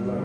Okay, then, okay, okay, okay, okay. Kê, တၢ, ခံ, သၢ, ဃု. အဝဲ ပကကိးလၢ က့က့, နံၣ်အံၤပှဲၤထီၣ်ဝဲဒၣ် ဃိးသီ, နံၣ်ကီၢ်လၢအဆူ, ပကိးလၢ နံၣ်လီၤ, ကိးလၢ ဃိးသီ, ဒီး က့က့ ပှဲၤထီၣ်ဝဲဒၣ် တဝီလီၤ. ဒီးတၢ်ထုကဖၣ်လီၤဆီ, ပကဘၣ်တၢ်ထုကဖၣ်လၢ ပမုၢ်ဂၤသ့ၣ်ဒီးဖိစ့ၢ်ကီးလီၤ, ဒီးပမုၢ်ဂၤဖိ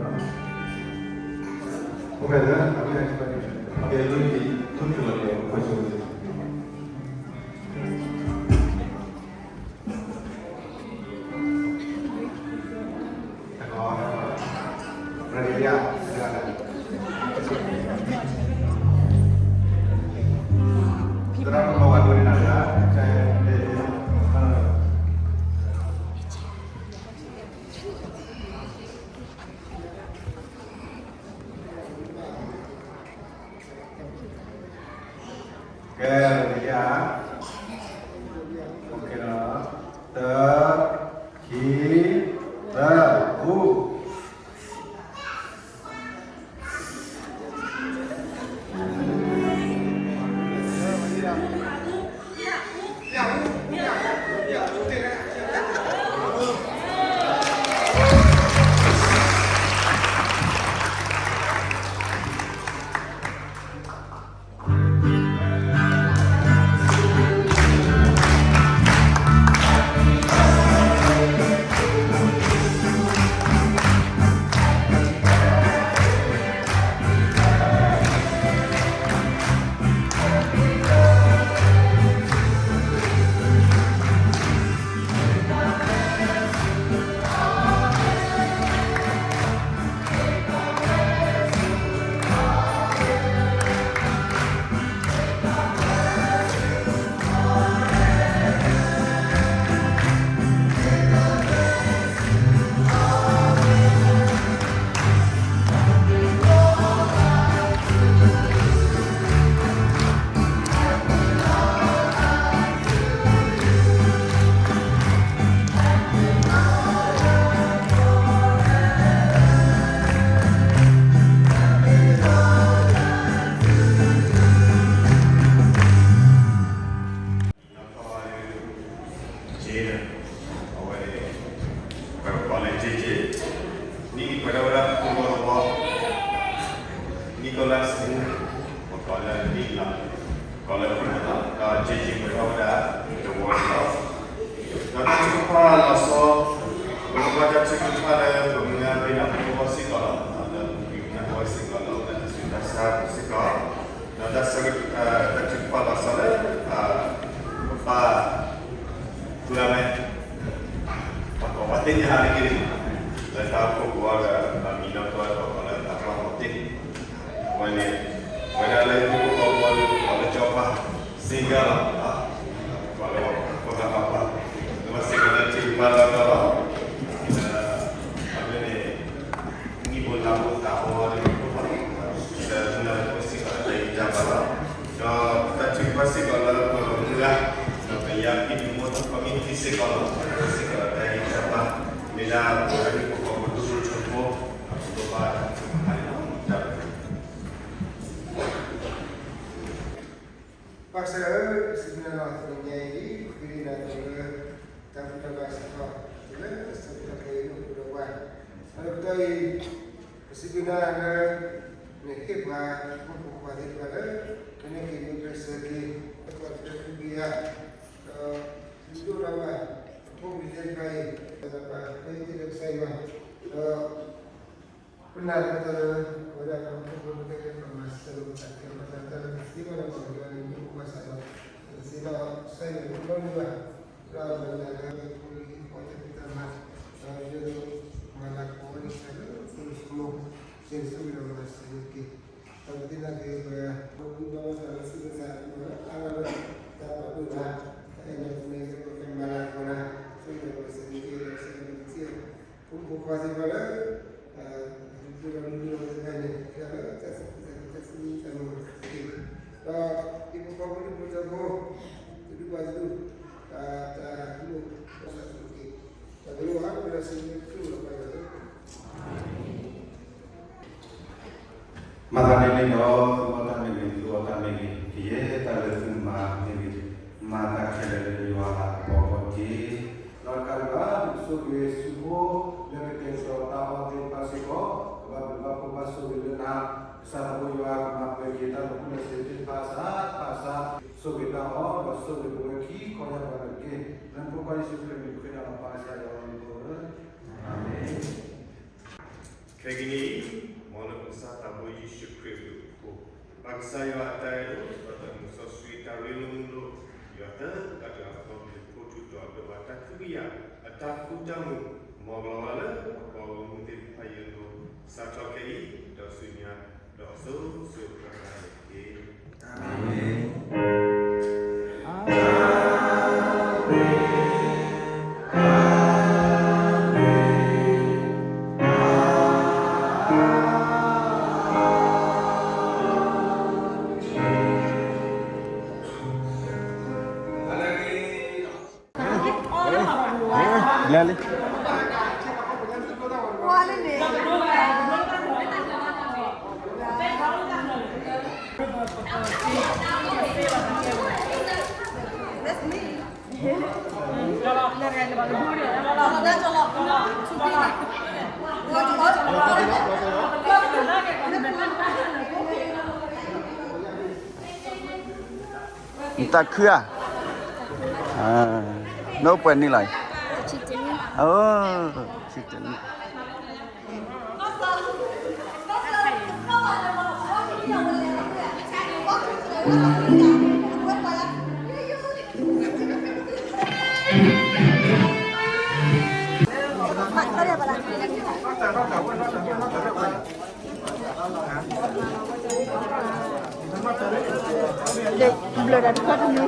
စ့ၢ်ကီးလၢ အိၣ်ဒီးတၢ်ဆူးတၢ်ဆါစ့ၢ်ကီး, ဒီးတၢ်ဆၢကတီၢ် တၢ်ထုကဖၣ်လီၤဆီလၢ ပပၢ် ဖုအမဲ, ပှၤကိးပှၤသ့ၣ်ညါတက့ၢ်, လၢတၢ်အိၣ်ဖှိၣ်ပူၤဒီး ပမံၤဒီးပှၤကိးလၢတၢ်ပှၢ်ဟီၣ်တ့ၢ်, အဝဲန့ၣ် ဝဲဒၣ်လၢဟံၣ်ဖိဃီဖိပူၤကိးလၢကၠီပၢ် စ့ၢ်ကီးလီၤ, ကိးလၢပှၤကိးတၢ်ပၢ်ပၢ်, ဒီးစ့ၢ်ကီးလၢထံကပၢ်လီၤကီလီၤ, အဝဲန့ၣ် နံၣ်ဖိလါဖိသးဖိဒီး ဒီးမုၢ်လၢ်ဖိစ့ၢ်ကီးလၢတၢ်ဂံၢ်တၢ်ဘါလီၤ, ဒီးတၢ်ထုကဖၣ်စ့ၢ်ကီးလၢပမုၢ်ဂၤ, ဒီးပယီၤ community စ့ၢ်ကီးလီၤ, စ့ၢ်ကီးလၢတၢ်ဂံၢ်တၢ်ဘါ, မ့ၢ်ဒၣ်ပှၤဟံၣ်ဖိဃီဖိဒိၣ်ဒိၣ်ထီထီ, ပဘၣ်တၢ်ထုကဖၣ်န့ၣ်လီၤ. ဘၣ်ဆၣ် ပစံးဘျုးနၤလီၤ တနံၤညါအံၤ ပဃ့နၤလီၤလၢ တၢ်ဘူၣ်တၢ်ဘါစ့ၢ်ကီး တုၤလၢဆၢကတီၢ်ခဲအံၤ အိၣ်ဒီးပှၤ, ဒီးတကတီၢ်အံၤ ပစံးဘျုးနၤလၢ နဟ့ၣ်ပှၤ ဟံၣ်ဖိဃီဖိသ့ၣ်တဖၣ်လၢ ကန့ၢ်က့ၤမ့ၢ်ပျဲစၢၤက့ၤ ပှၤတဖုက့ၤဧါ, ဒီးဒိၣ်ဒီးဘၣ် အဖိအလံၤသ့ၣ်တဖၣ်အံၤ ဒီးပှၤဖဲအံၤသ့ၣ်လၢကစၢ်ယွၤ ဒီး ပနာ်လၢတၢ်လၢ အဝဲဒၣ်ပှၤဟီၣ်ခိၣ်ဖိခဲလၢာ် ပမၤစၢၤလိာ်ပသးကဲ ဘၣ်ဆၣ်တၢ်လၢပသ့ဘၣ်လၢပှၤကညီန့ၣ် မ့ၢ်အိၣ်ဘၣ်ဆၣ်ဒီး ပသ့ဒီးကစၢ်ယွၤအိၣ်နီတမံၤဘၣ်, ဒီးပနာ်လၢဖိလံၤဟံၣ်ဖိတၢ်ဖံးတၢ်မၤ ဒီးယိၣ်ဒိၣ်မၤလၤကပီၤဝဲဒၣ်ကစၢ်လၢ ဖိလံၤဟံၣ်ဖိ ယဆိၣ်ဂ့ၤဒီးမၤစၢၤန့ၢ်က့ၤ ဒီးပသ့ၣ်ညါက့ၤပှၤ ပှၤမုၢ်ဘၣ်ဝဲဒၣ်လၢသူၣ်ကစၢ် အါဂၤလၢ တၢ်ပာ်ဒိၣ်နၤ တၢ်အဲၣ်လၢပမ့ၢ်လၢ ပကမၤလၤကပီၤနၤ ဆိၣ်ဂ့ၤဒီးမၤစၢၤန့ၢ်က့ၤ ဒီးဆိၣ်ဂ့ၤဒီးမၤစၢၤ ဖိမုၣ်ဖိခွါသ့ၣ်တဖၣ်လၢ ဒုးဒိၣ်ထီၣ်ဒုးဒိၣ်ထီၣ်သ့ၣ်တဖၣ်န့ၣ် တၢ်လၢတၢ်သူၣ်ခုသးခု တၢ်သူၣ်မံသးမုာ် ဒီးဟံၣ်ဖိဃီဖိဒူၣ်ဖိထၢဖိ တဒူၣ်ဘၣ်တဒူၣ် တၢ်တၢ်လိၣ်ဘၣ်သးသ့ၣ်တဖၣ် တၢ်တလိၣ်ဘၣ် ပဒီးစံးဘျုးကစၢ်ယွၤလီၤ. မၤသးဒ်န့ၣ်ဒီး သုမၤတၢ်မ့ၢ်ဂ့ၤ သုအီၣ်တၢ်မ့ၢ်ဂ့ၤ ကယဲၢ်တၢ်လၢသုမၤမ့ၢ်ဂ့ၤ မၤတၢ်ခဲလၢာ်လၢယွၤအသးအပူၤအဃိတက့ၢ်. ဒီးတကးဒံးဘၣ် ဒုးဆိၣ်ဂ့ၤဆူဖိ လၢကတဲာ်ကတီၤတၢ်အီၣ်သ့ၣ်တဖၣ်စ့ၢ်ကီး ကဘၣ်ဘျုးဘၣ်ဖှိၣ်ဘၣ်ဆိၣ်ဂ့ၤလၢနၤ ကစၢ်သးဘိယွၤ ကမၤပှဲၤက့ၤတၢ်လၢပျၢၤစ့သ့ၣ်တဖၣ်စးဖးစး ဆိၣ်ဂ့ၤတၢ်အီၣ် ဒီးဆိၣ်ဂ့ၤပဝဲခံခီယၢ်ပှၤန့ၣ်တက့ၢ်. လၢဖိခွါယ့ၣ်ၡူးခရံာ်အမံၤ ဃ့တၢ်ဒီးပၢ်ကစၢ်ယွၤအမံၤအဃိ အၤမ့ၣ်. ခဲကနံၣ်အံၤ, မ်လၢပကစၢ်သးဘိယ့ၣ်ၡူးခရံာ်အဘျုးအဖှိၣ်, ပၢ်ကစၢ်ယွၤအတၢ်အဲၣ်ဒိၣ်, ဒီးတၢ်မုၢ်စီဆှံတၢ်ရ့လိာ်မုာ်လိာ်, ယွၤတဂၤတဂၤဃီအဘျုးအဖှိၣ် ထုးထီၣ်ဒီးပှၤတၢ်ခွဲးတၢ်ယာ်အတၢ်ဃူတၢ်မုာ်, မ်ကလီၤဘၣ်လၢပှၤဂီၢ်မုၢ်သ့ၣ်တဖၣ်အလိၤ, စးထီၣ်ခဲအံၤ, ဒီးဆူညါ, ဒီးစိၤစိၤဃၣ်ဃၣ်န့ၣ်တက့ၢ်. အၤမ့ၣ်. လဲၤလံ. That's me. နတၢ်ခုဧါ. နအိၣ်ပှဲၤနံၣ်လီၤအံၤ. ဆံတနံၣ်. ဆံတနံၣ်.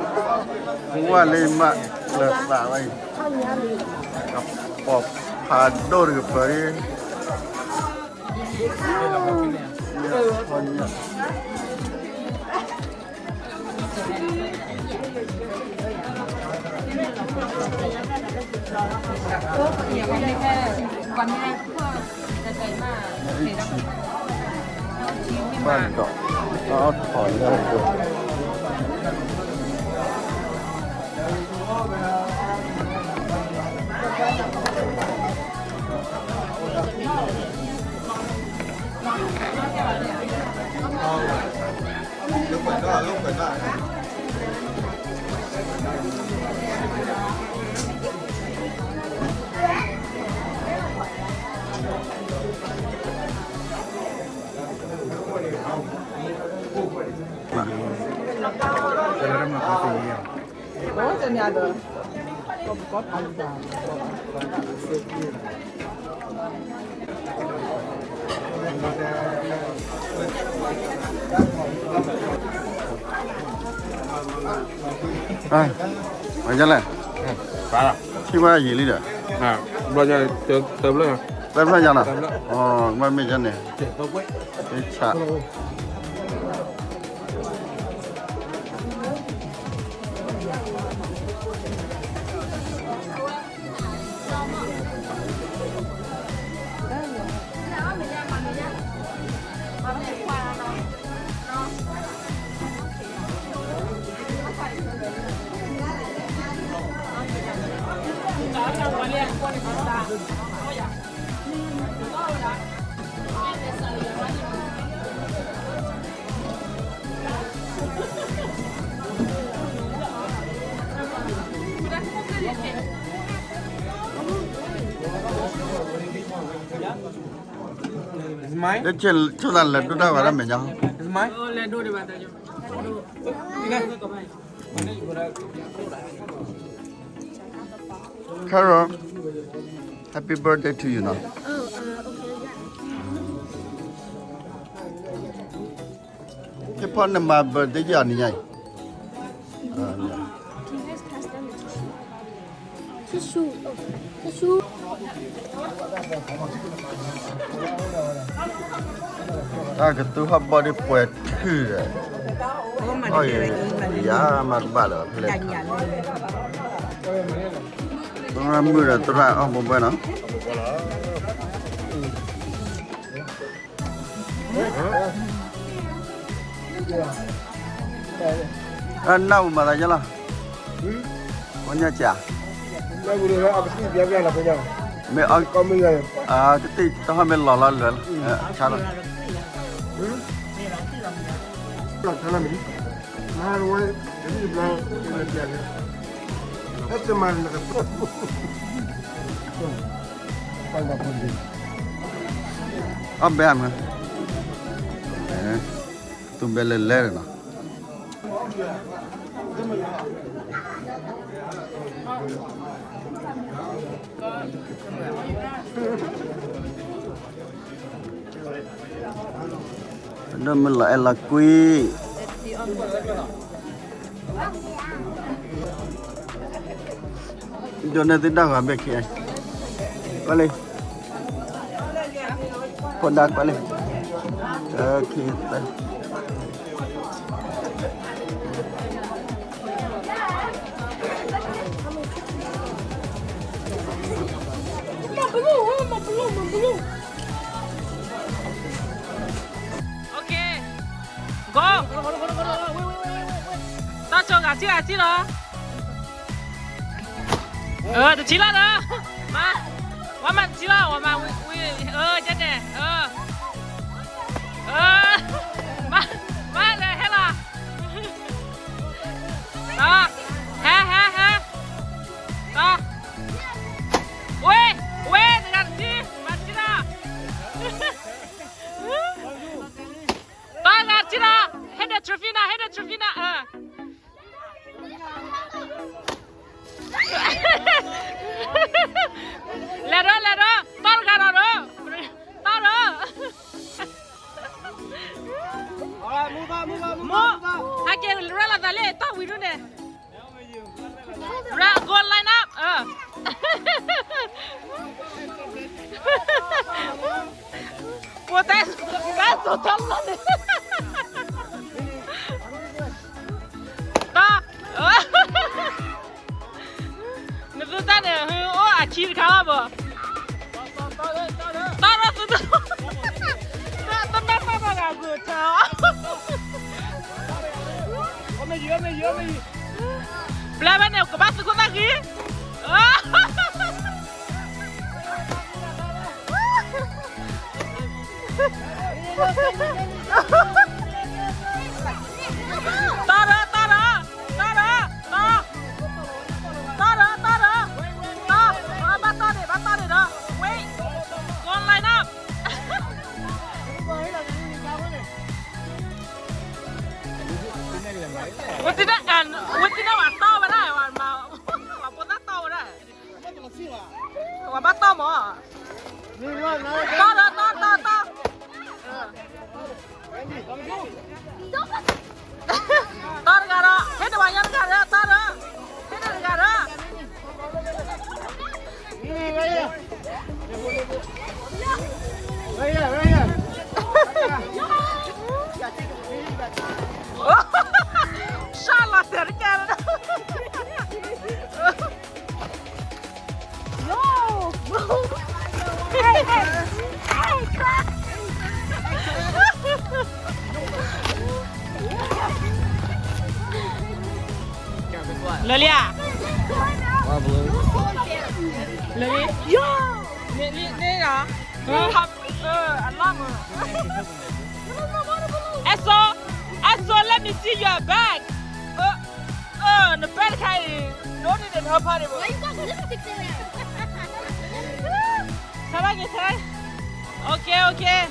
ဝဲလၢမးလၢသးဝဲအံၤ, ပိာ်ဖးဒိၣ်တကပၤလံ. ဘၣ်ဒီး အီၣ်ထီၣ်လၢအဒိၣ်. အါ, မၤဒ်လဲၣ်, ထံၣ်ဘၣ်ယံာ်လံဒီး, ဘျီညါ, တဘျီညါလီၤ, မ့ၢ်မ့ၢ်န့ၣ်, ဆး. လၢဆၢသးလဲၤဒိတၢ်ဝဲဒၣ်မဲာ်ညါ, ခဲရီ, happy birthday to you နီၤ. ယဖီနမၤ birthday ယၤန့ၣ်ညါအံၤ, တၢ်ကသူဟီၣ်ဘီဒ်ပှဲၤထူၣ်ဒီး, ယၤမၤတဘၣ်လၢၤဖဲလဲၣ်, မုာ်ဒီးသရၣ်အီၣ်ဘိဘၢနီၤ. အနၢ်ပူၤမၤသးယဲလီၤ, ပညၣ်စၢ်, မ့ၢ်အီၣ်, ကသံၣ်တဟီၣ်မ့ၢ်လီၤလီၤလၢာ်, ဆါလီၤ. မၤဝဲ, တမံၤဘျီ, တမံၤဘျီ, အဲၣ်တမၤလၢကသီၣ်, ပှၤဘၣ်ပှၤလံ. အီၣ်ဘဲမး, သူဘဲလဲၤလဲၤနီၤ, ဒီးမ့ၢ်လီၤအဲၣ်လီၤကွံ, ဒိးန့ၢ်သုတၢ်ဂီၤဘ့ၣ်ခံ, ကွၢ်လံ, ဖိဒါကွၢ်လံ, ခံသၢ Okay, go. တၢ်ကၠီဂၤထံဂၤထံလီၤ, တထံလီၤဒီး, မၤ, ဝဲမၤတထံလီၤ, ဝဲမၤဝံၤ, အၢ ကဲန့ၣ်, အၢ, မၤ, မၤလဲၤဟဲလီၤ, ဟဲ ဟဲ ဟဲ ဟဲ, ဝဲ ဝဲ တဂၤတထံ, မၤတထံလီၤ, တဂၤတထံလီၤ, ဟဲဒီး trophy နၤ, ဟဲဒီး trophy နၤ, အၢ လဲၤဒီး လဲၤဒီး, တီၢ်တဂၤဒီး, တီၢ်ဒီး, မိၢ်, ဟဲက့ၤရၤလီၤသးလၢတီၢ်ဝံၤဒၣ်န့ၣ်, ရၤ go line up, ပတဲ, တဲစိာ်ထီၣ်လီၤန့ၣ်, တီၢ် နသုတၢ်န့ၣ် ဟဲအိၣ်အခံတခါလီၤဘၣ်, တီၢ်ဒီးသုတၢ်, တၢ်တၢ်တၢ်တၢ်ဂၤဂုာ်ထီၣ်, ပျဲဘဲန့ၣ် ကဘၣ်သုးခိၣ်သၣ်ဃံ, တီၢ်ဒီး တီၢ်ဒီး, တီၢ်ဒီး, တီၢ်, တီၢ်ဒီး တီၢ်ဒီး, တီၢ်, ဘၣ်တီၢ်န့ၣ် ဘၣ်တီၢ်န့ၣ်ဒီး, wait, go line up, ဝံၤတံၢ်န့ၣ် ဝံၤတံၢ်န့ၣ် ဝဲတီၢ်ဝဲဒၣ်, ဝဲဘၣ်တီၢ်မး, တီၢ်ဒီး တီၢ် တီၢ် တီၢ်, တီၢ်တဂၤဒီး ဟဲတဝဲညါတဂၤဒီး တီၢ်ဒီး, ဟဲတဂၤဒီး, right here, right here. စၢ်လီၤတဲာ်တကဲလၢၤ, no, hey, hey, hey, လၢလံဧါ, လၢလံ, န့ၣ်လံ, န့ၣ်လံ, အလီၢ်မး, အဲၣ်စိ, အဲၣ်စိ, let me see your bag, နဘဲၣ်တခါအံၤ, ဒိၣ်န့ၢ်ဒီးနဟၢဖးန့ၣ်ဘၣ်, ဆါဘၣ်က့ၤဆါ, okay, okay,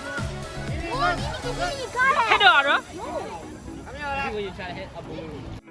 ဟဲဒိးအီၤဒီး,